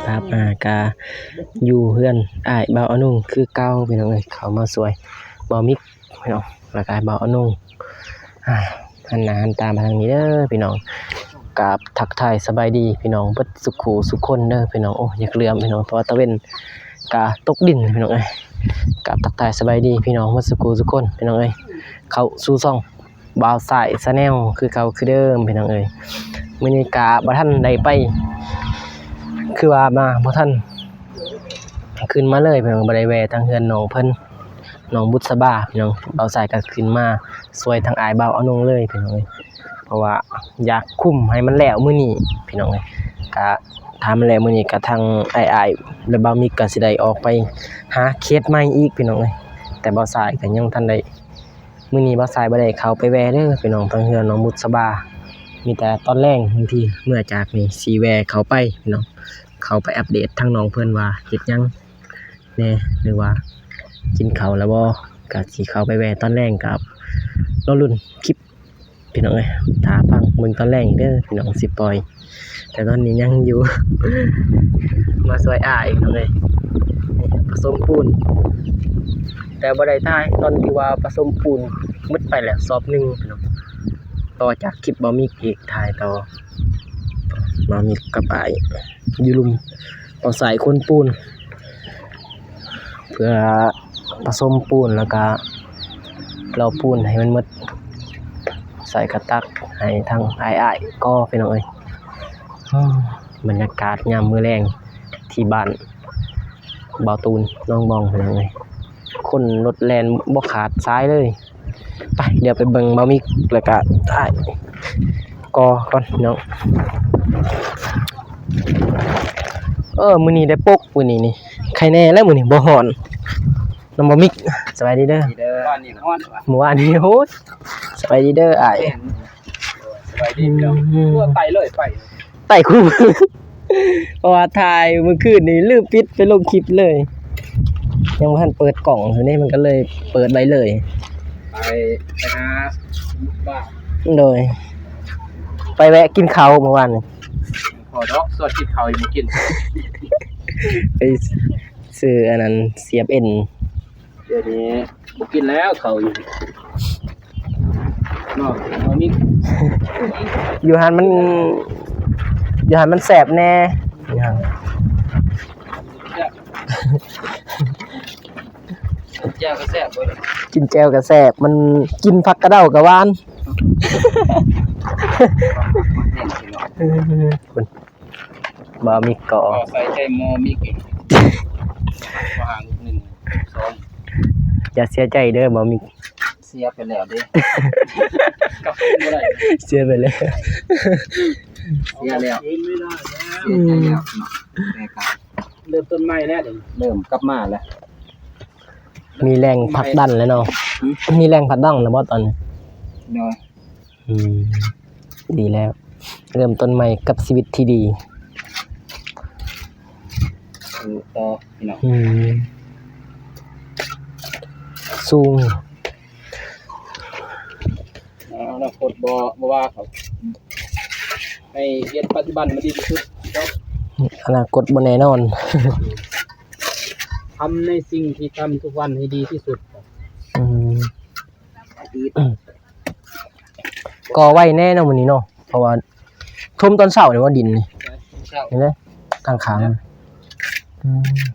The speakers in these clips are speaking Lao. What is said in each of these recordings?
ຄັບ ອ່າ ກະຢູ່ເຮືອນອ້າຍບ່າວອານຸງຄືເກົ່າ ພີ່ນ້ອງເອີຍ. ເຂົ້າມາຊ່ວຍບ່າວມິກ ພີ່ນ້ອງ ແລ້ວກະບ່າວອານຸງ ອ່າ ຫັນໜ້າຫັນຕາມາທາງນີ້ເດີພີ່ນ້ອງ. ກາບທັກທາຍສະບາຍດີພີ່ນ້ອງເບິດສຸຂູສຸຄົນເດີພີ່ນ້ອງ. ໂອ້ ຢາກເຫຼືອມພີ່ນ້ອງ ເພາະວ່າຕາເວັນກະຕົກດິນພີ່ນ້ອງເອີຍ. ກາບທັກທາຍສະບາຍດີພີ່ນ້ອງເບິດສຸຂູສຸຄົນ ພີ່ນ້ອງເອີຍ. ເຂົ້າສູ່ຊ່ອງ ບ່າວຊາຍ Channel ຄືເກົ່າຄືເດີມ ພີ່ນ້ອງເອີຍ. ມື້ນີ້ກະບໍ່ທັນໄດ້ໄປ ຄືວ່າມາບໍ່ທັນຂຶ້ນມາເລີຍ ພີ່ນ້ອງ. ບໍ່ໄດ້ແວ່ທາງເຮືອນນ້ອງເພິ່ນ ນ້ອງບຸດສະບາ ພີ່ນ້ອງ. ບ່າວຊາຍກະຂຶ້ນມາຊ່ວຍທາງອ້າຍບ່າວອານົງເລີຍ ພີ່ນ້ອງເອີຍ. ເພາະວ່າຢາກຄຸມໃຫ້ມັນແລ້ວມື້ນີ້ ພີ່ນ້ອງເອີຍ. ກະຖ້າມັນແລ້ວມື້ນີ້ ກະທາງອ້າຍໆ ແລະ ບ່າວມິກກະຊິໄດ້ອອກໄປຫາເຂດໃໝ່ອີກ ພີ່ນ້ອງເອີຍ. ແຕ່ບ່າວຊາຍກະຍັງບໍ່ທັນໄດ້ ມື້ນີ້ບ່າວຊາຍບໍ່ໄດ້ເຂົ້າໄປແວ່ເດີພີ່ນ້ອງ ທາງເຮືອນນ້ອງບຸດສະບາ. ມີແຕ່ຕອນແລງ ບາງທີເມື່ອຈາກນີ້ຊິແວ່ເຂົ້າໄປພີ່ນ້ອງ ເຂົ້າໄປອັບເດດທາງນ້ອງເພິ່ນວ່າເຮັດຫຍັງແດ່ ຫຼືວ່າກິນເຂົ້າແລ້ວບໍ່ ກະຊິເຂົ້າໄປແວ່ຕອນແລງ. ກະລໍລຸ້ນຄລິບພີ່ນ້ອງເອີຍ ຖ້າຟັງເບິ່ງຕອນແລງເດີພີ່ນ້ອງ ຊິປ່ອຍ. ແຕ່ຕອນນີ້ຍັງຢູ່ ມາຊ່ວຍອ້າຍພີ່ນ້ອງເອີຍ ນີ້ປະສົມປູນ. ແຕ່ບໍ່ໄດ້ຖ່າຍຕອນທີ່ວ່າປະສົມປູນໝົດໄປແລ້ວສອບໜຶ່ງພີ່ນ້ອງ. ຕໍ່ຈາກຄລິບບ່າວມິກອີກ ຖ່າຍຕໍ່ ບ່າວມິກກັບອ້າຍຢູ່ລຸ່ມ ເອົາສາຍຂົນປູນ ເພື່ອປະສົມປູນ ແລ້ວກະເລາະປູນໃຫ້ມັນໝົດ ໃສ່ກະຕັກໃຫ້ທາງອ້າຍໆກໍພີ່ນ້ອງເອີຍ. ບັນຍາກາດຍາມມື້ແລງທີ່ບ້ານບ່າວຕູນ ໜອງບອງ ພີ່ນ້ອງເອີຍ. ຄົນລົດແລ່ນບໍ່ຂາດສາຍເລີຍ. ໄປ ດຽວໄປເບິ່ງບ່າວມິກ ແລ້ວກະອ້າຍກໍກ່ອນພີ່ນ້ອງ. ເອີ ມື້ນີ້ໄດ້ປົກ ມື້ນີ້ນີ້ ໄຄແນ່ແລ້ວ ມື້ນີ້ບໍ່ຮ້ອນນຳບ່າວມິກ. ສະບາຍດີເດີ. ມື້ວານນີ້ຮ້ອນ ມື້ວານນີ້ ໂອ້ຍ ສະບາຍດີເດີອ້າຍ. ສະບາຍດີພີ່ນ້ອງ. ອືມ ຕົວະໄຕເລີຍ ໄປ ໄຕຄູ່ ເພາະວ່າຖ່າຍມື້ຄືນນີ້ລືມປິດໄປລົງຄລິບເລີຍ ຍັງບໍ່ທັນເປີດກ້ອງຢູ່ເດ້ ມັນກໍເລີຍເປີດໄວ້ເລີຍ. ໄປ ໄປຫາ ໂດຍ ໄປແວະກິນເຂົ້າມື້ວານນີ້ ພໍດອກ ຊວນກິນເຂົ້າຍັງບໍ່ກິນ ໄປຊື້ອັນນັ້ນ ສຽບເອັນ. ດຽວນີ້ບໍ່ກິນແລ້ວເຂົ້າຢູ່ເນາະ ບໍ່ມີ ຢູ່ຫັ້ນມັນ ຢູ່ຫັ້ນມັນແຊບແດ່ ຢູ່ຫັ້ນ ແຊບ ແຈ່ວກໍແຊບເວີຍ ກິນແຈ່ວກໍແຊບ ມັນ ກິນຜັກກະເດົາກໍຫວານ. ເອີ ເບິ່ງ ບ່າວມິກກໍ ກໍໃສ່ໃຈໝໍ້ມິກອີກ ຫາງໜຶ່ງ ສອງ ຢ່າເສຍໃຈເດີບ່າວມິກ ເສຍໄປແລ້ວເດ້ ກັບຄືນບໍ່ໄດ້ ເສຍໄປແລ້ວ ເສຍແລ້ວ ຄືນບໍ່ໄດ້ແລ້ວ ເສຍໃຈແລ້ວເນາະ ແຕ່ກໍເລີ່ມຕົ້ນໃໝ່ແລ້ວ ເລີ່ມກັບມາແລ້ວ ມີແຮງຜັກດັນແລ້ວເນາະ ຫືມ ມີແຮງຜັກດັນແລ້ວບໍ່ຕອນນີ້? ໂດຍ ອືມ ດີແລ້ວ ເລີ່ມຕົ້ນໃໝ່ກັບຊີວິດທີ່ດີ ສູ້ຕໍ່ພີ່ນ້ອງ ອືມ ສູ້ ອະນາຄົດບໍ່ ບໍ່ວ່າເຂົາ ໃຫ້ເຮັດປັດຈຸບັນໃຫ້ມັນດີທີ່ສຸດເນາະ ອະນາຄົດບໍ່ແນ່ນອນ ທຳໃນສິ່ງທີ່ທຳທຸກວັນໃຫ້ດີທີ່ສຸດ ອືມ ກໍໄວແນ່ເນາະມື້ນີ້ເນາະ ເພາະວ່າຖົມຕອນເຊົ້ານີ້ວ່າດິນນີ້ ເຫັນເດ້ ຂ້າງໆ ອືມ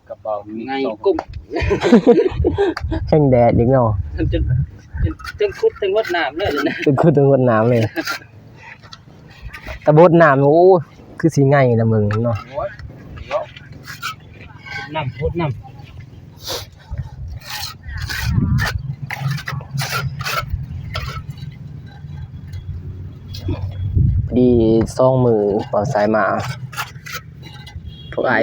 ກະເປົາມີ ໄງກຸ້ມ ແຮງແດດອີກເນາະ ເຖິງ ເຖິງ ເຖິງຂຸດເຖິງຫົດນ້ຳເລີຍ ເຖິງຂຸດເຖິງຫົດນ້ຳເລີຍ. ຕະບົດນ້ຳ ໂອ້ ຄືຊິໄງລະເບິ່ງເນາະ ໂອ້ຍ ຫົດນ້ຳ ຫົດນ້ຳ ດີສອງມື້ບ່າວຊາຍມາ ພວກອ້າຍ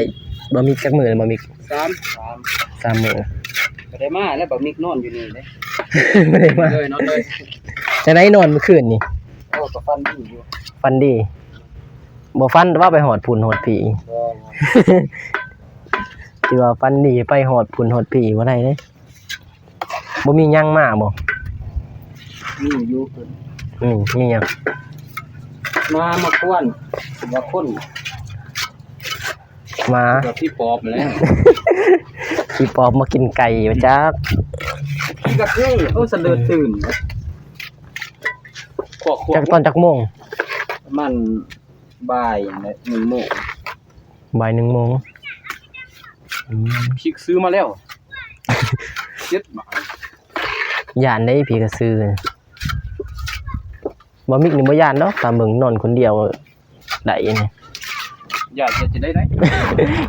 ບ່າວມິກຈັກມື້ແລ້ວ ບ່າວມິກ? ສາມ ສາມ ສາມມື້ ບໍ່ໄດ້ມາແລ້ວ ບ່າວມິກນອນຢູ່ນີ້ເດ້ ບໍ່ໄດ້ມາ ເລີຍ ນອນເລີຍ ຈັ່ງໃດນອນມື້ຄືນນີ້? ໂອ້ ກໍຝັນດີຢູ່ ຝັນດີ ບໍ່ຝັນແຕ່ວ່າໄປຮອດພຸ້ນຮອດພີ ບໍ່ ທີ່ວ່າຝັນດີໄປຮອດພຸ້ນຮອດພີບໍ່ໄດ້ເດ້ ບໍ່ມີຫຍັງມາບໍ່? ມີຢູ່ ອືມ ມີຫຍັງ? ມາ ມາຄວນ ວ່າຄົນ ມາ ກໍທີ່ປອບແລ້ວ ທີ່ປອບມາກິນໄກ່ວ່າຈັກ ນີ້ກໍຄື ໂອ້ ສະເຫຼີດຕື່ນ ຂວບໆ ຈັກຕອນຈັກໂມງ? ປະມານບ່າຍໜຶ່ງໂມງ ບ່າຍໜຶ່ງໂມງ ອືມ ພິກຊື້ມາແລ້ວ ເຈັດບາດ ຢ້ານເດ້ ຜີກະສື ບໍ່ ມິກນີ້ບໍ່ຢ້ານດອກ ຕາມເບິ່ງນອນຄົນດຽວໄດ້ນີ້ ຢ້ານເຮັດຈັ່ງໃດໄດ້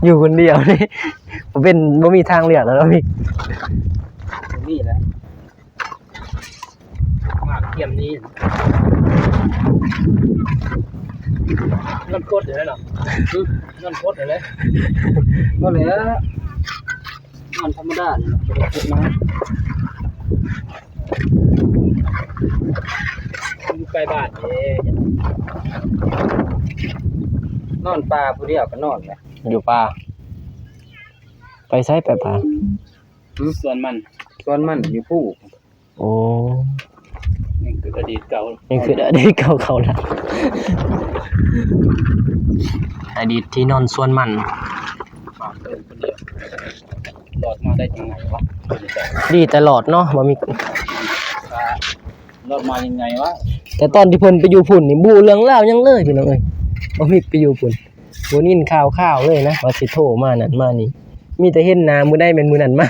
ຢູ່ຄົນດຽວນີ້ ບໍ່ເປັນ ບໍ່ມີທາງເລືອກແລ້ວເນາະ ມິກ ບໍ່ມີແລ້ວ ໝາກກຽມນີ້ ນອນກົດຢູ່ເນາະ ນອນກົດຢູ່ເລີຍ ບໍ່ແລ້ວ ນອນທຳມະດານີ້ແຫຼະ ບໍ່ໄດ້ເກັບມາ ຢູ່ໃກ້ບ້ານເດ້ ນອນປ່າຜູ້ດຽວກໍນອນແຫຼະ ຢູ່ປ່າ ໄປໃສໄປປ່າ? ຫືມ? ສວນມັນ ສວນມັນຢູ່ພູ້. ໂອ້ ຍັງຄືອະດີດເກົ່າ ຍັງຄືອະດີດເກົ່າເຂົາລະ ອະດີດທີ່ນອນສວນມັນ ມາເດີນຄົນດຽວ ລອດມາໄດ້ຈັ່ງໃດວະ ດີແຕ່ລອດເນາະ ບໍ່ມີ ລອດມາຍັງໄງວະ ແຕ່ຕອນທີ່ເພິ່ນໄປຢູ່ພຸ້ນນີ້ ບໍ່ຮູ້ເລື່ອງລາວຫຍັງເລີຍ ພີ່ນ້ອງເອີຍ ບໍ່ມີໄປຢູ່ພຸ້ນ ບໍ່ໄດ້ຍິນຂ່າວໆເລີຍນະ ວ່າຊິໂທມານັ້ນມານີ້ ມີແຕ່ເຫັນໜ້າມື້ໃດແມ່ນມື້ນັ້ນມາ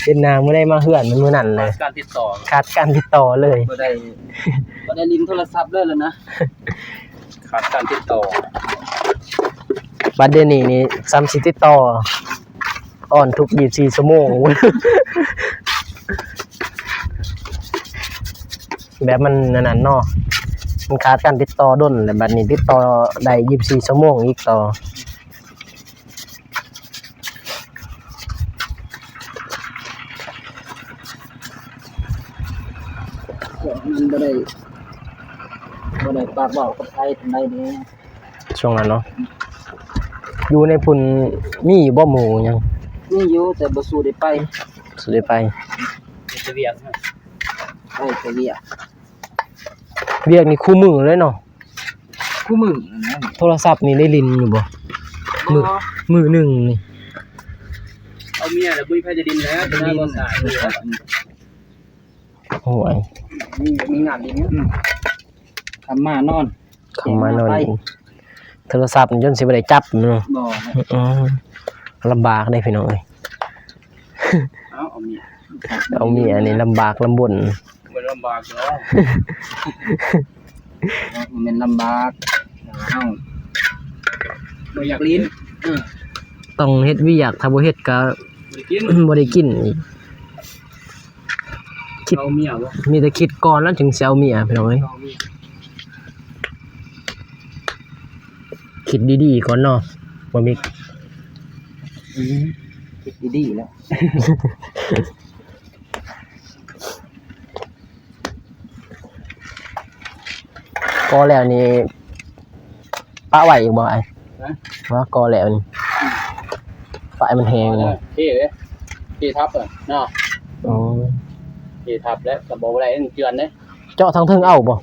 ເຫັນໜ້າມື້ໃດມາເຮືອນແມ່ນມື້ນັ້ນເລີຍ ຂາດການຕິດຕໍ່ ຂາດການຕິດຕໍ່ເລີຍ ບໍ່ໄດ້ ບໍ່ໄດ້ຫຼິ້ນໂທລະສັບເລີຍລະນະ ຂາດການຕິດຕໍ່ ບັດດຽວນີ້ນີ້ສ່ຳຊິຕິດຕໍ່ ອອນທຸກ ຊາວສີ່ຊົ່ວໂມງ ແບບມັນອັນນັ້ນເນາະ ມັນຂາດການຕິດຕໍ່ດົນ ແລ້ວບັດນີ້ຕິດຕໍ່ໄດ້ ຊາວສີ່ຊົ່ວໂມງອີກຕໍ່ ມັນບໍ່ໄດ້ ບໍ່ໄດ້ປາກເວົ້າກັບໃຜປານໃດເດ້. ຊ່ວງນັ້ນເນາະ ຢູ່ໃນພຸ້ນມີຢູ່ບໍ່ໝູ່ຫຍັງ? ມີຢູ່ ແຕ່ບໍ່ສູ້ໄດ້ໄປ ສູ້ໄດ້ໄປ ເຮັດແຕ່ວຽກ ໄປແຕ່ວຽກ ວຽກນີ້ຄູ່ມື້ເລີຍເນາະ ຄູ່ມື້ນັ້ນແຫຼະ ໂທລະສັບນີ້ໄດ້ຫຼິ້ນຢູ່ບໍ່? ມື້ ມື້ໜຶ່ງນີ້ ເອົາເມຍແລ້ວບໍ່ມີໃຜຈະຫຼິ້ນແລ້ວ ບໍ່ມີ ບໍ່ສາຍ ໂອ້ຍ ມີ ມີງານຫຼິ້ນ ອືມ ຄ່ຳມານອນ ຄ່ຳມານອນ ໂທລະສັບຈົນຊິບໍ່ໄດ້ຈັບເນາະ ບໍ່ ອືມ ລຳບາກເດ້ພີ່ນ້ອງເອີຍ ເອົາ ເອົາເມຍ ເອົາເມຍນີ້ລຳບາກລຳບົນ ບໍ່ລຳບາກດອກ ບໍ່ແມ່ນລຳບາກ ເຮົາບໍ່ຢາກຫຼິ້ນ ເອີ ຕ້ອງເຮັດວຽກ ຖ້າບໍ່ເຮັດກໍ ບໍ່ໄດ້ກິນ ບໍ່ໄດ້ກິນອີກ ຄິດ ເອົາເມຍບໍ່ ມີແຕ່ຄິດກ່ອນແລ້ວຈຶ່ງຊິເອົາເມຍ ພີ່ນ້ອງເອີຍ ເອົາເມຍ ຄິດດີໆກ່ອນເນາະ ບໍ່ມີ ອືມ ຄິດດີໆແລ້ວ ກໍແລ້ວນີ້ ປະໄວ້ອີກບໍ່ອ້າຍ? ຮະ? ວ່າກໍແລ້ວນີ້ ປະໃຫ້ມັນແຫ້ງບໍ່? ເທເດ້ ເທທັບເນາະ ອໍ ເທທັບແລ້ວກໍບໍ່ໄດ້ເຈື່ອນເດ້ ເຈາະທາງເທິງເອົາບໍ່?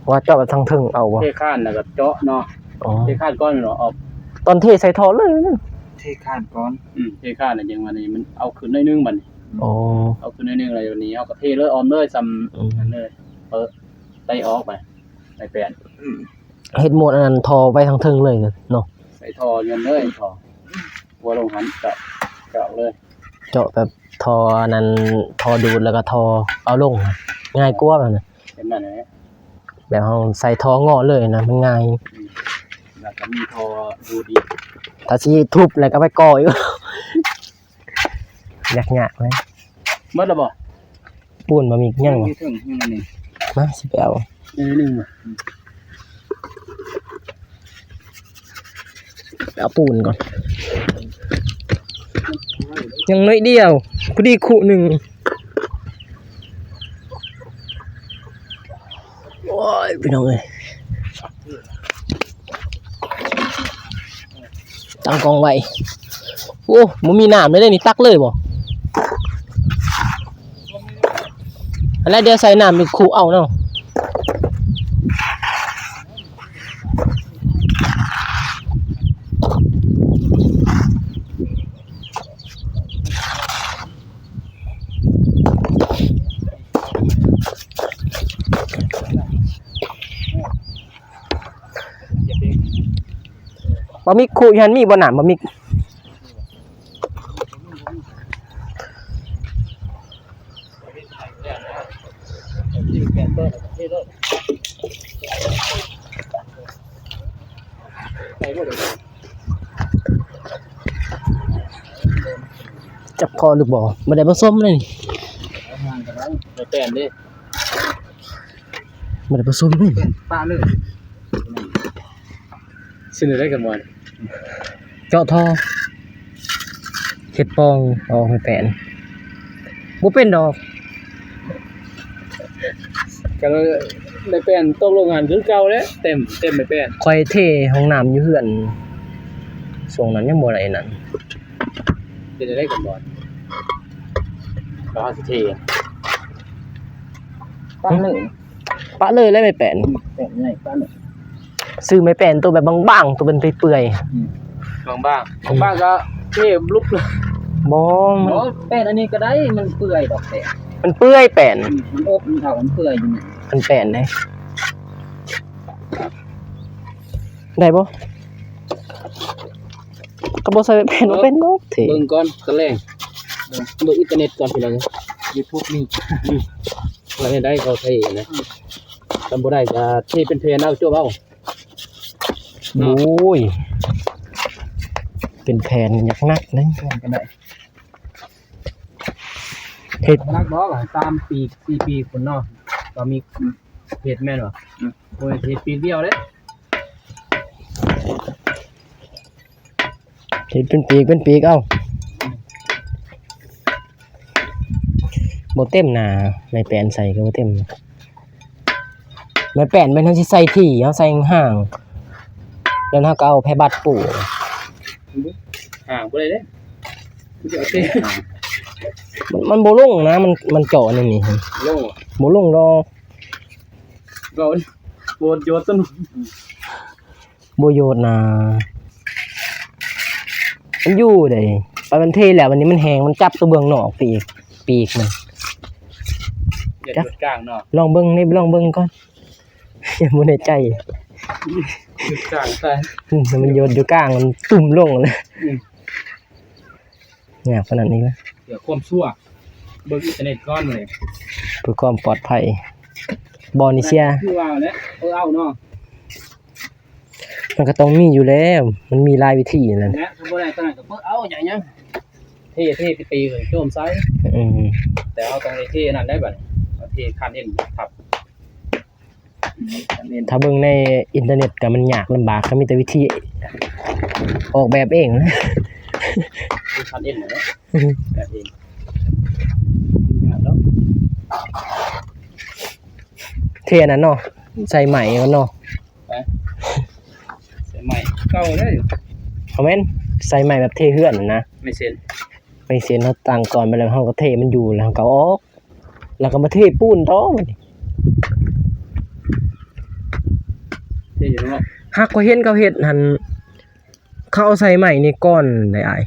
ວ່າເຈາະທາງເທິງເອົາບໍ່? ເທຄານແລ້ວກໍເຈາະເນາະ ອໍ ເທຄານກ່ອນເນາະ ເອົາ ຕອນເທໃສ່ທໍ່ເລີຍ ເທຄານກ່ອນ ອືມ ເທຄານແລ້ວຈັ່ງວ່ານີ້ມັນເອົາຂຶ້ນໜ້ອຍໜຶ່ງບັດນີ້ ອໍ ເອົາຂຶ້ນໜ້ອຍໜຶ່ງແລ້ວບັດນີ້ເຮົາກໍເທເລີຍ ອ້ອມເລີຍ ສ່ຳ ອືມ ນັ້ນເລີຍ ເປີດ ໄລ່ອອກໄປ ໄລ່ແປນ ອືມ ເຮັດໝົດອັນນັ້ນ ທໍ່ໄວ້ທາງເທິງເລີຍເນາະ ໃສ່ທໍ່ຍົນເລີຍ ທໍ່ຫົວລົງຫັ້ນ ເຈາະ ເຈາະເລີຍ ເຈາະແບບທໍ່ອັນນັ້ນ ທໍ່ດູດ ແລ້ວກໍທໍ່ເອົາລົງ ງ່າຍກວ່າແບບນັ້ນ ແບບນັ້ນແຫຼະ ແບບເຮົາໃສ່ທໍ່ເງາະເລີຍນະ ມັນງ່າຍ ອືມ ແລ້ວກໍມີທໍ່ດູດອີກ ຖ້າຊິທຸບແລ້ວກໍໄປກໍ່ອີກ ຍາກໆເລີຍ ໝົດແລ້ວບໍ່? ປູນບໍ່ມີຫຍັງບໍ່? ຍັງຢູ່ເທິງ ຍັງອັນນີ້ ມາ ຊິໄປເອົາ ຍັງໜຶ່ງບໍ່? ເອົາປູນກ່ອນ ຍັງໜ້ອຍດຽວ ພໍດີຄຸໜຶ່ງ ໂອ້ຍ ພີ່ນ້ອງເອີຍ ຕັ້ງກ້ອງໄວ້ ໂອ້ ບໍ່ມີນ້ຳເລີຍນີ້ ຕັກເລີຍບໍ່? ອັນນັ້ນດຽວໃສ່ນ້ຳຢູ່ ຄຸເອົາເນາະ. ບໍ່ມີ ຄຸຢູ່ຫັ້ນມີບໍ່ ນ້ຳບໍ່ມີ? ຈັບພໍຫຼືບໍ່? ບໍ່ໄດ້ປະສົມເລີຍນີ້ ແປນເດ້ ບໍ່ໄດ້ປະສົມເລີຍ ປະເລີຍ. ຊິເຮັດໄດ້ກັນບໍ່? ເຈາະທໍ່ ເຮັດປ່ອງອອກໃຫ້ແປນ ບໍ່ເປັນດອກ. ກໍໄດ້ແປນຕົກລົງຫັ້ນຄືເກົ່າແຫຼະ ເຕັມ ເຕັມໄດ້ແປນ. ຂ້ອຍເທຫ້ອງນ້ຳຢູ່ເຮືອນ ຊ່ວງນັ້ນຍັງບໍ່ໄດ້ນັ້ນ. ເຮັດໄດ້ກັນບໍ່? ກໍເຮົາຊິເທ ປະເລີຍ ປະເລີຍແຫຼະໄມ້ແປນ ແປນໃຫຍ່ປະເລີຍ. ຊື້ໄມ້ແປນໂຕແບບບາງໆ ໂຕເປັນເປື່ອຍໆ ອືມ ບາງໆ ອືມ ບາງໆກໍເທບລຸບເລີຍ. ບໍ່ ມັນ ບໍ່ ແປນອັນນີ້ກໍໄດ້ ມັນເປື່ອຍດອກແປນ ມັນເປື່ອຍແປນ ອືມ ມັນອົບ ມັນເຖົ້າ ມັນເປື່ອຍຢູ່ນີ້ ມັນແປນເດ້. ໄດ້ບໍ່? ກໍບໍ່ໃສ່ແວ່ນ ບໍ່ເປັນດອກເທ. ເບິ່ງກ່ອນຕອນແລງ ເບິ່ງ ເບິ່ງອິນເຕີເນັດກ່ອນພີ່ນ້ອງ ຢູທູບມີ ອືມ ວ່າແນວໃດເຂົາເທນະ. ອືມ ຄັນບໍ່ໄດ້ກໍເທເປັນແຜ່ນເອົາ ຈົບເອົາ. ໂອ້ຍ ເປັນແຜ່ນຫຍັກໜັກເດ້ ແຜ່ນກໍໄດ້ ເຮັດໜັກບໍ່? ສາມປີ ສີ່ປີພຸ້ນເນາະ ກໍມີເຮັດແມ່ນບໍ່? ອືມ ໂອ້ຍ ເຮັດປີດຽວເດ້. ເຮັດເປັນປີກເປັນປີກເອົາ ບໍ່ເຕັມໜ້າ ໄມ້ແປນໃສ່ກໍບໍ່ເຕັມ. ໄມ້ແປນແມ່ນເຮົາຊິໃສ່ຖີ່ ເຮົາໃສ່ຫ່າງໆ ແລ້ວເຮົາກໍເອົາແຜ່ນບັດປູ ຫ່າງບໍ່ໄດ້ເດ້ ມັນ ມັນບໍ່ລົງນະ ມັນ ມັນເຈາະແນວນີ້ ບໍ່ລົງ ບໍ່ລົງດອກ. ເວົ້າ ບໍ່ໂຍດຕົວ ບໍ່ໂຍດນະ ມັນຢູ່ເດ້ ປານມັນເທແລ້ວ ບັດນີ້ມັນແຫ້ງ ມັນຈັບຕົວເບື້ອງນອກໄປອີກ ປີກມັນ ຢາກຢູ່ກາງເນາະ ລອງເບິ່ງນີ້ ລອງເບິ່ງກ່ອນ ຍັງບໍ່ແນ່ໃຈ ຢູ່ກາງໃສ່ ອືມ ໃຫ້ມັນໂຍດຢູ່ກາງ ມັນຕຸ່ມລົງນະ ອືມ. ຍາກປານນັ້ນອີກລະ ເພື່ອຄວາມຊົວ ເບິ່ງອິນເຕີເນັດກ່ອນເລີຍ ເພື່ອຄວາມປອດໄພ ບໍ່ນີ້ເສຍ ຄືວ່າແຫຼະ ເອີ ເອົາເນາະ ມັນກໍຕ້ອງມີຢູ່ແລ້ວ ມັນມີຫຼາຍວິທີນັ້ນ ແລະ ຖ້າບໍ່ໄດ້ຕອນນັ້ນກໍເປີເອົາ ຢ່າຫຍັງ ເທ ເທໄປຕີໂຈມໃສ່ ອືມ ແຕ່ເຮົາຕ້ອງໄດ້ເທນັ້ນໄດ້ບັດນີ້ ເຮົາເທຄັນເອັນທັບ. ຖ້າເບິ່ງໃນອິນເຕີເນັດກໍມັນຍາກລຳບາກ ກໍມີແຕ່ວິທີອອກແບບເອງ ຄັນເອັນແຫຼະ ແບບເອງ ເທອັນນັ້ນເນາະ ໃສ່ໄມ້ກ່ອນເນາະ ໃສ່ໄມ້ເກົ່າເລີຍ ບໍ່ແມ່ນ ໃສ່ໄມ້ແບບເທເຮືອນຫັ້ນນະ ໄມ້ເສັ້ນ ໄມ້ເສັ້ນເຮົາຕັ້ງກ່ອນໄປແລ້ວ ເຮົາກໍເທມັນຢູ່ ແລ້ວເຮົາກໍເອົາອອກ ແລ້ວກໍມາເທປູນຕໍ່ບັດນີ້ ເທຢູ່ເນາະ ຫາກຂ້ອຍເຫັນເຂົາເຮັດຫັ້ນ ເຂົາເອົາໃສ່ໄມ້ນີ້ກ່ອນໄດ໋ອ້າຍ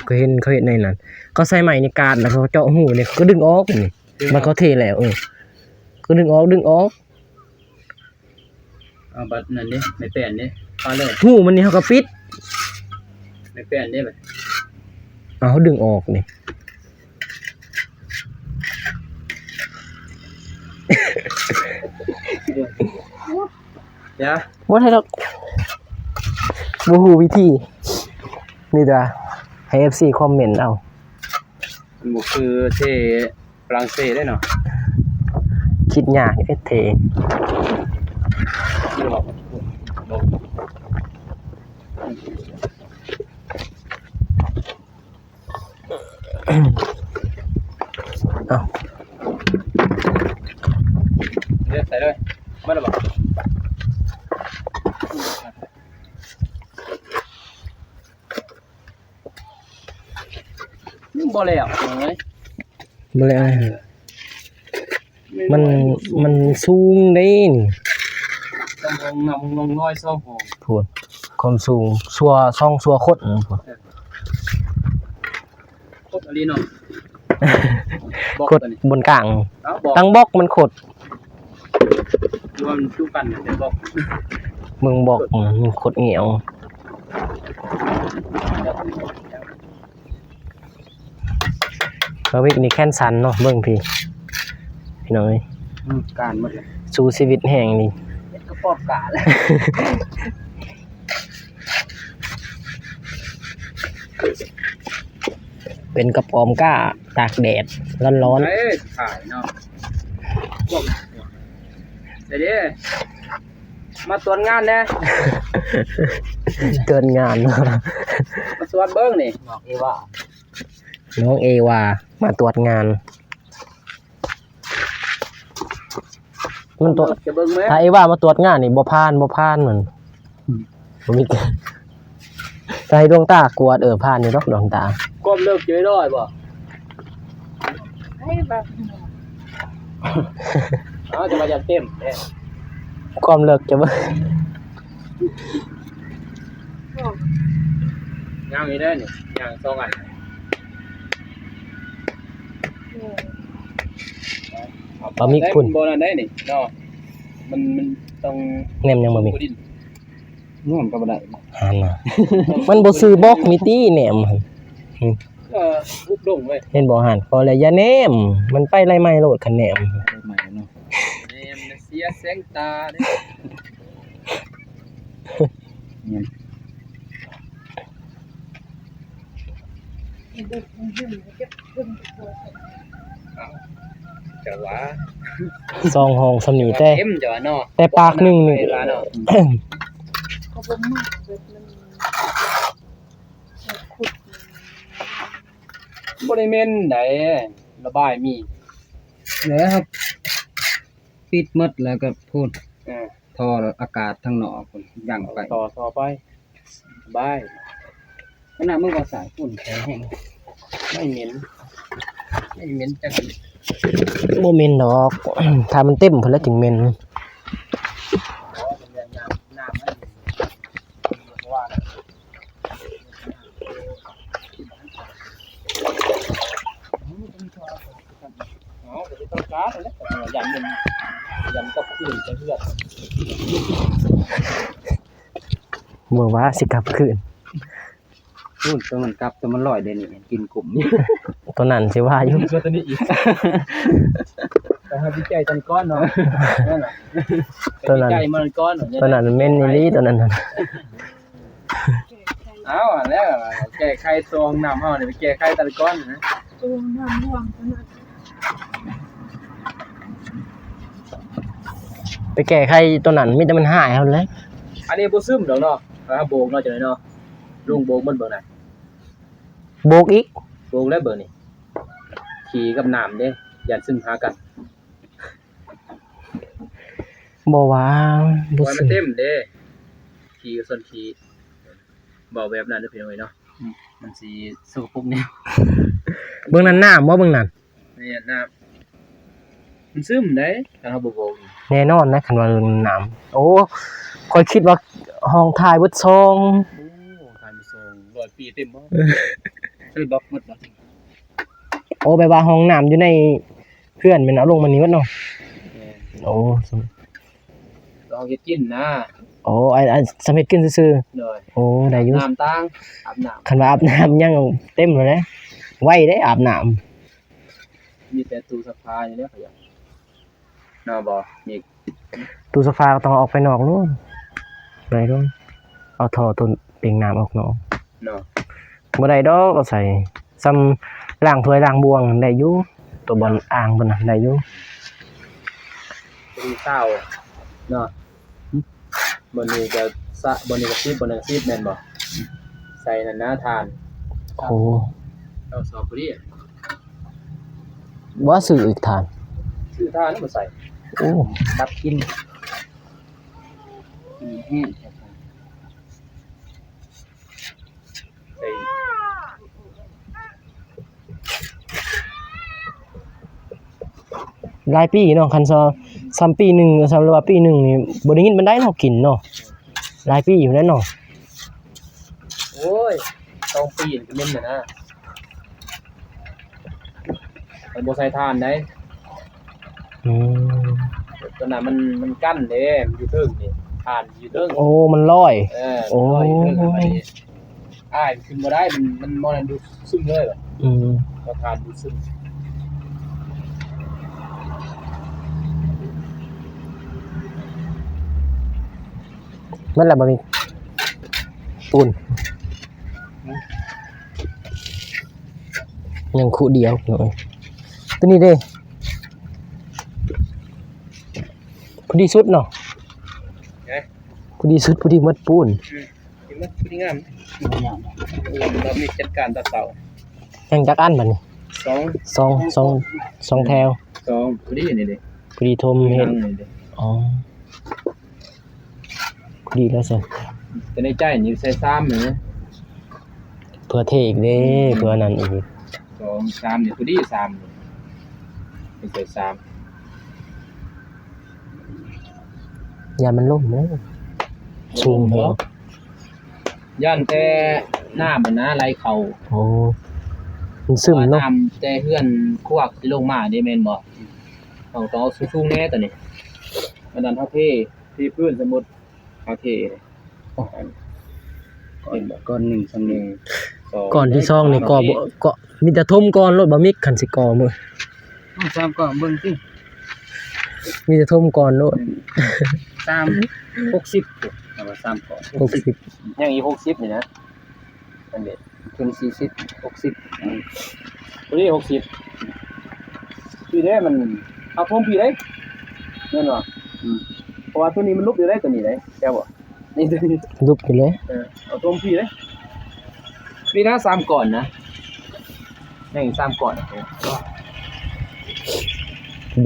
ຂ້ອຍເຫັນເຂົາເຮັດໃນນັ້ນ ເຂົາໃສ່ໄມ້ນີ້ກາດ ແລ້ວເຂົາເຈາະຮູນີ້ ເຂົາກໍດຶງອອກນີ້ ບັດເຂົາເທແລ້ວ ເອີ ກໍດຶງອອກ ດຶງອອກ. ເອົາບັດນັ້ນເດ້ ໄມ້ແປ້ນເດ້ ປາເລີຍ ຮູມັນນີ້ເຮົາກໍປິດ ໄມ້ແປ້ນເດ້ບັດ ເອົາ ເຮົາດຶງອອກນີ້ ຢ່າ ບໍ່ໄດ້ດອກ ບໍ່ຮູ້ວິທີ ມີແຕ່ໃຫ້ເອັຟຊີຄອມເມັນເອົາ ມັນບໍ່ຄືເທ ຝຣັ່ງເສດເດ້ເນາະ ຄິດຍາກເອເທ ເອົາ ເລືອກໃສ່ເລີຍ ໝົດແລ້ວບໍ່? ຍັງບໍ່ແລ້ວເອີຍ ບໍ່ແລ້ວ ມັນ ມັນສູງເດ້ນີ້ ຕ້ອງລົງນຳລົງລອຍຊອກຫົວ ພຸ້ນ ຄວາມສູງຊົ່ວ ສອງຊົ່ວຄົດພຸ້ນ ເອີ ຄົດອີ່ຫຼີເນາະ ບົອກ ຄົດ ຕົວນີ້ ບົນກາງ ເອົ້າ ບອກ ຕັ້ງບົອກມັນຄົດ ລວມຈຸກັນເປັນບົອກ ເບິ່ງບົອກ ມັນຄົດງຽວ. ບ່າວວິກນີ້ແຂນສັ້ນເນາະ ເບິ່ງພີ້ ພີ່ນ້ອງເອີຍ ອືມ ການໝົດເລີຍ ສູ້ຊີວິດແຮງນີ້ ເປັນກະປອມກ້າແລ້ວ ເປັນກະປອມກ້າຕາກແດດຮ້ອນໆ ເອີຍ ຂາຍເນາະ ພວກ ໃສ່ເດ້ ມາຕວດງານແດ່ ຕວດງານ ມາຕວດເບິ່ງນີ້ ນ້ອງເອວາ ນ້ອງເອວາ ມາຕວດງານ ມັນຕວດ ຈະເບິ່ງແມ້ ຖ້າເອວາມາຕວດງານນີ້ບໍ່ຜ່ານ ບໍ່ຜ່ານມັນ ອືມ ບໍ່ມີ ໃຫ້ດວງຕາກວດ ເອີ ຜ່ານຢູ່ດອກດວງຕາ ຄວາມເລິກຢູ່ໄດ້ຮ້ອຍບໍ່? ໃຫ້ແບບ ເອົາ ຈະວ່າຢ່າເຕັມເດ້ ຄວາມເລິກຈະເບິ່ງ ຍ່າງນີ້ເດີນີ້ ຍ່າງສອງອັນ ເອີ ປາໝິກພຸ້ນ ບໍ່ນັ້ນໄດ໋ນີ້ເນາະ ມັນ ມັນຕ້ອງແນມຍັງບໍ່ມີ ແນມກໍບໍ່ໄດ້ ຫັ້ນນະ ມັນບໍ່ຊື່ບອກມີຕິແນມຫັ້ນ ກໍຮຸບລົງເວີຍ ເຫັນບໍ່ຫັ້ນ ຂໍແລ້ວຢ່າແນມ ມັນໄປໄລ່ໃໝ່ໂລດຄັນແນມ ໄລ່ໃໝ່ເນາະ ແນມເສຍແສງຕາເດ້ ແມ່ນ ອ້າວ ຈະວ່າ ສອງຫ້ອງສ່ຳນີ້ ແຕ່ ເຕັມ ຈະວ່າເນາະ ແຕ່ປາກໜຶ່ງນີ້ ເວລາເນາະ ເຂົາບໍ່ມັກແບບມັນ ມັນຂຸດ ບໍ່ໄດ້ເໝັນໃດ ລະບາຍມີ ແລ້ວ ປິດໝົດແລ້ວກໍພຸ້ນ ເອີ ທໍ່ອາກາດທາງນອກພຸ້ນ ຍັງໄປ ຕໍ່ ຕໍ່ໄປ ສະບາຍ ຂະໜາດມຶງກໍສາຍຝຸ່ນແຂງແຮງ ໄມ່ເໝັນ ໄມ່ເໝັນຈັກ ບໍ່ເໝັນດອກ ຖ້າມັນເຕັມພຸ້ນແລ້ວຈຶ່ງເໝັນ ເອົາ ກໍບໍ່ຕ້ອງການແຫຼະ ຢ້ານມັນ ຢ້ານກັບຄືນໄປເຮືອນ ບໍ່ວ່າຊິກັບຄືນ ໂອ້ຍ ຕົວມັນກັບ ຕົວມັນລອຍເດນີ້ ກິນກຸ້ມ ຕົວນັ້ນຊິວ່າຢູ່ ຕົວນີ້ອີກ ໄປຫາວິໄຈຕອນກ່ອນເນາະ ນັ້ນລະ ຕົວນັ້ນ ວິໄຈມັນກ່ອນ ຕົວນັ້ນແມ່ນອີ່ຫຼີ ຕົວນັ້ນ ເອົາແລ້ວ ແກ້ໄຂຕົວຫ້ອງນ້ຳເຮົານີ້ ໄປແກ້ໄຂຕາລະກ່ອນນະ ຕົວຫ້ອງນ້ຳຮ່ວງຕົວນັ້ນ ໄປແກ້ໄຂຕົວນັ້ນ ມີແຕ່ມັນຫາຍເຮົາແຫຼະ ອັນນີ້ບໍ່ຊຶມດອກເນາະ ເຮົາໂບກເນາະ ຈັ່ງໃດເນາະ ລຸງໂບກມັນເບິ່ງນະ ໂບກອີກ ໂບກແລ້ວເບິ່ງນີ້ ຂີ້ກັບນ້ຳເດ້ ຢ້ານຊຶມຫາກັນ. ບໍ່ວ່າ ບໍ່ ວ່າມັນເຕັມເດ້ ຂີ້ກໍສ່ວນຂີ້ ເວົ້າແບບນັ້ນເດີພີ່ນ້ອງເອີຍເນາະ ອືມ ມັນຊິສົກກະປົກແນວ ເບິ່ງນັ້ນນ້ຳບໍ່ ເບິ່ງນັ້ນ ແມ່ນນ້ຳ ມັນຊຶມເດ້ ຄັນເຮົາບໍ່ບອກ ແນ່ນອນນະ ຄັນວ່ານ້ຳ ໂອ້ ຂ້ອຍຄິດວ່າຫ້ອງຖ່າຍເບິດຊ່ອງ ໂອ້ ຖ່າຍເບິດຊ່ອງ ຮ້ອຍປີເຕັມບໍ່ ເອີ ເລີຍບລັອກໝົດບໍ່ ໂອ້ ແບບວ່າຫ້ອງນ້ຳຢູ່ໃນ ເພື່ອນແມ່ນເອົາລົງມານີ້ເບິດເນາະ ແມ່ນ ໂອ້ ຕ້ອງເຮັດກິນນະ ໂອ້ ອັນ ອັນສຳເຮັດກິນຊື່ໆ ໂດຍ ໂອ້ ໄດ້ຢູ່ ອາບນ້ຳຕ່າງ ອາບນ້ຳ ຄັນວ່າອາບນ້ຳຍັງເຕັມແລ້ວເດ້ ໄວເດ້ອາບນ້ຳ ມີແຕ່ຕູ້ຊັກຜ້ານີ້ແຫຼະ ເນາະ ບໍ່ມີ ຕູ້ຊັກຜ້າກໍຕ້ອງເອົາອອກໄປນອກໂລດ ໄປໂລດ ເອົາທໍ່ຕົວເປັງນ້ຳອອກນອກ ເນາະ ບໍ່ໄດ້ດອກ ເອົາໃສ່ ສ່ຳລ້າງຖ້ວຍລ້າງບ່ວງໄດ້ຢູ່ ຕົວບ່ອນອ່າງພຸ້ນນະໄດ້ຢູ່ ພໍດີຊາວເນາະ ບ່ອນນີ້ກໍຊະ ບ່ອນນີ້ກໍສິບ ບ່ອນນັ້ນກໍສິບແມ່ນບໍ່ ໃສ່ນັ້ນນະຖ່ານ ໂອ້ ເອົາສອບພໍດີ ບໍ່ຊື້ອີກຖ່ານ ຊື້ຖ່ານມາໃສ່ ໂອ້ ດັບກິນ ກິນແຮງ ຫຼາຍປີເນາະ ຄັນຊະ ສ່ຳປີໜຶ່ງ ສ່ຳວ່າປີໜຶ່ງນີ້ບໍ່ໄດ້ຍິນປານໃດເນາະ ກິນເນາະ ຫຼາຍປີຢູ່ແລ້ວເນາະ ໂອ້ຍ ສອງປີນີ້ກໍເໝັນແລ້ວນະ ມັນບໍ່ໃສ່ຖ່ານໃດ ອືມ ຕົວນັ້ນມັນ ມັນກັນເດ້ ມັນຢູ່ເທິງນີ້ ຖ່ານຢູ່ເທິງ. ໂອ້ ມັນລອຍ. ເອີ ໂອ້ ມັນລອຍຢູ່ເທິງ. ບັດນີ້ອ້າຍຂຶ້ນບໍ່ໄດ້ ມັນ ມັນ ມັນດູດຊຶມເລີຍ. ອືມ ເອົາຖ່ານດູດຊຶມ. ໝົດແລ້ວບໍ່ມີປູນ? ຍັງຄຸດຽວ. ໂຕນີ້ເດ້ ພໍດີສຸດເນາະ. ຮະ? ພໍດີສຸດ ພໍດີໝົດປູນ. ອືມ ດີໝົດ ດີງາມ. ລອບນີ້ຈັດການຕາເສົາ. ຍັງຈັກອັນບັດນີ້? ສອງ ສອງ ສອງ ສອງແຖວ. ສອງ ພໍດີນີ້ເດ້ ພໍດີຖົມເຮັດ. ອໍ ພໍດີແລ້ວຊັ້ນ. ແຕ່ໃນໃຈນີ້ໃສ່ສາມນີ້ນະ ເພື່ອເທອີກເດ້. ອືມ ເພື່ອນັ້ນອີກ. ສອງ ສາມນີ້ ພໍດີ ສາມນີ້ ໃສ່ສາມ. ຢ້ານມັນລົ້ມເດ້ ສູງແຮງ. ຢ້ານແຕ່ນ້ຳຫັ້ນນະໄຫຼເຂົ້າ. ໂອ້ ມັນຊຶມເນາະ. ນ້ຳແຕ່ເຮືອນຄົວຊິລົງມາເດ້ ແມ່ນບໍ່? ເຮົາຕ້ອງເອົາສູງໆແດ່ຕອນນີ້. ອັນນັ້ນເຮົາເທ ເທພື້ນ ສົມມຸດເຮົາເທ ກ້ອນ ກ້ອນໜຶ່ງ ສອງ ສອງ ກ້ອນທີສອງນີ້ກໍບໍ່ ກໍມີແຕ່ຖົມກ່ອນໂລດ ບໍ່ມີຄັນຊິກໍ່ມື້. ເອົາສາມກ້ອນເບິ່ງຕິ ມີແຕ່ຖົມກ່ອນໂລດ. ສາມ ຫົກສິບ ເອົາວ່າສາມກ້ອນ ຫົກສິບ ຍັງອີກຫົກສິບນີ້ນະ. ອັນນີ້ເປັນສີ່ສິບ ຫົກສິບ ອືມ ພໍດີຫົກສິບ. ພີ້ເດ້ ມັນເອົາຖົມພີ້ເດ້ ແມ່ນບໍ່? ອືມ ເພາະວ່າໂຕນີ້ມັນຫຼຸບຢູ່ເດ້ ໂຕນີ້ເດ້ ແມ່ນບໍ່? ນີ້ ຫຼຸບຢູ່ເລີຍ. ເອີ ເອົາຖົມພີ້ເດ້ ພີ້ນະ ສາມກ້ອນນະ. ຍັງອີກສາມກ້ອນ. ບ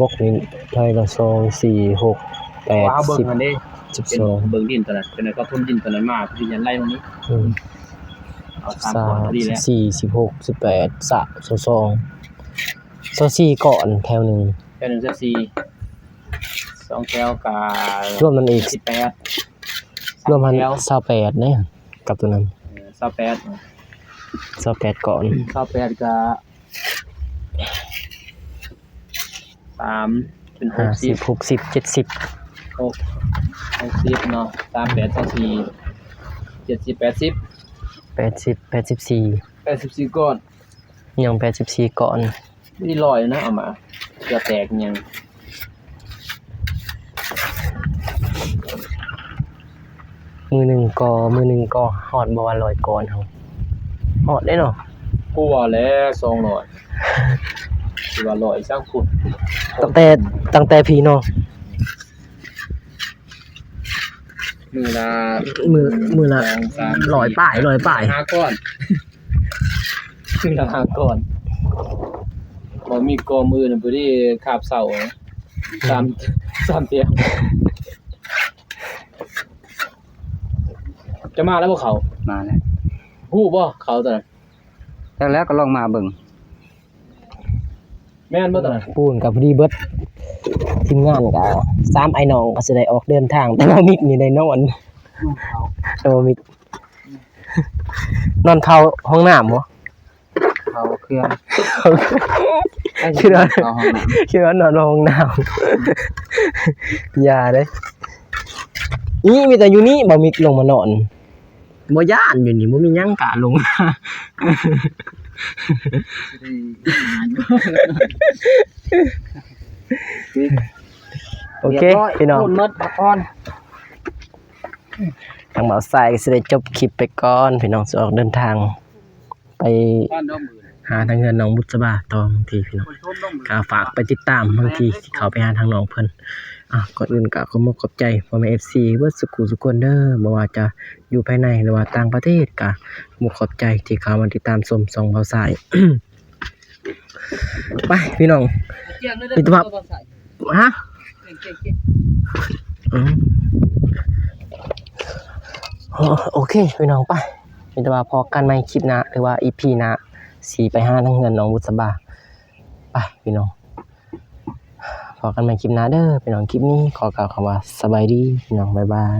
ລັອກນີ້ເທົ່າໃດລະ? ສອງ ສີ່ ຫົກ ແປດ ສິບ ສິບສອງ. ເບິ່ງດິນຕົວນັ້ນ ເພິ່ນກໍຖົມດິນຕົວນັ້ນມາ ເພິ່ນຍັນໄລ່ມານີ້. ອືມ ເອົາສາມກ້ອນ ສິບສາມ ພໍດີແລ້ວ ສິບສີ່ ສິບຫົກ ສິບແປດ ຊາວ ຊາວສອງ ຊາວສີ່ກ້ອນແຖວໜຶ່ງ. ແຖວໜຶ່ງ ຊາວສີ່ ສອງແຖວກະ ລວມນັ້ນອີກ ສິບແປດ ລວມຫັ້ນ ຊາວແປດເດ້ ກັບຕົວນັ້ນ. ເອີ ຊາວແປດ ຊາວແປດກ້ອນ ຊາວແປດກະ ສາມເປັນຫົກສິບ ຫ້າສິບ ຫົກສິບ ເຈັດສິບ ຫົກ ຫົກສິບເນາະ. ສາມແປດ ຊາວສີ່ ເຈັດສິບ ແປດສິບ ແປດສິບ ແປດສິບສີ່ ແປດສິບສີ່ກ້ອນ. ຍັງແປດສິບສີ່ກ້ອນ. ມີຮ້ອຍນະ ເອົາມາເກືອແຕກຫຍັງ. ມື້ໜຶ່ງກໍ ມື້ໜຶ່ງກໍຮອດບໍ່ວ່າຮ້ອຍກ້ອນເຮົາ? ຮອດເດ້ເນາະ. ກວ່າແລ້ວ ສອງຮ້ອຍ ຊິວ່າຮ້ອຍອີກສັກພຸ້ນ. ຕັ້ງແຕ່ ຕັ້ງແຕ່ພີ້ເນາະ ມື້ລະ ມື້ ມື້ລະ ສອງ ສາມ ຮ້ອຍປາຍ ຮ້ອຍປາຍ ຫ້າກ້ອນ. ຄືລະຫ້າກ້ອນ ບໍ່ມີກໍມື້ນະ ພໍດີຄາບເຊົ້າ ສາມ ສາມທ່ຽວ. ຈະມາແລ້ວບໍ່ເຂົ້າ? ມາແລ້ວ. ຮູ້ບໍ່ເຂົ້າຕອນນັ້ນ? ຈັກແລ້ວ ກໍລອງມາເບິ່ງ. ແມ່ນບໍ່ຕອນນັ້ນ? ປູນກໍພໍດີເບິດ. ທີມງານກໍ ສາມອ້າຍນ້ອງກໍຊິໄດ້ອອກເດີນທາງ ແຕ່ວ່າມິກນີ້ໄດ້ນອນ. ແຕ່ວ່າມິກ ນອນເຝົ້າຫ້ອງນ້ຳບໍ່? ເຝົ້າເຄື່ອງ. ຄິດວ່າ ເຝົ້າຫ້ອງນ້ຳ. ຄິດວ່ານອນຫ້ອງນ້ຳ. ຢ່າເດ້. ນີ້ມີແຕ່ຢູ່ນີ້ບໍ່ ມິກລົງມານອນ. ບໍ່ຢ້ານ ຢູ່ນີ້ບໍ່ມີຫຍັງ ກ້າລົງມາ. ໂອເຄ ພີ່ນ້ອງ ໝົດ ພັກຜ່ອນ. ທາງບ່າວຊາຍກໍຊິໄດ້ຈົບຄລິບໄປກ່ອນ ພີ່ນ້ອງ ຊິອອກເດີນທາງໄປຫາທາງເຮືອນນ້ອງບຸດສະບາຕໍ່ ບາງທີ ພີ່ນ້ອງ ກໍຝາກໄປຕິດຕາມ ບາງທີຊິເຂົ້າໄປຫາທາງນ້ອງເພິ່ນ. ອ່າ ກ່ອນອື່ນກໍຂໍຂອບໃຈພໍ່ແມ່ເອັຟຊີເບິດສູ່ຜູ້ສູ່ຄົນເດີ ບໍ່ວ່າຈະຢູ່ພາຍໃນ ຫຼືວ່າຕ່າງປະເທດ ກໍຂໍຂອບໃຈທີ່ເຂົ້າມາຕິດຕາມຊົມຊ່ອງບ່າວຊາຍ. ໄປພີ່ນ້ອງ ມິດຕະພາບ ຮະ? ອືມ ໂອ ໂອເຄພີ່ນ້ອງ ໄປ ມີແຕ່ວ່າພໍ້ກັນໃໝ່ຄລິບໜ້າ ຫຼືວ່າອີພີໜ້າ ຊິໄປຫາທາງເຮືອນນ້ອງບຸດສະບາ. ໄປພີ່ນ້ອງ ພໍ້ກັນໃໝ່ຄລິບໜ້າເດີພີ່ນ້ອງ. ຄລິບນີ້ຂໍກ່າວຄຳວ່າສະບາຍດີພີ່ນ້ອງ ບາຍບາຍ.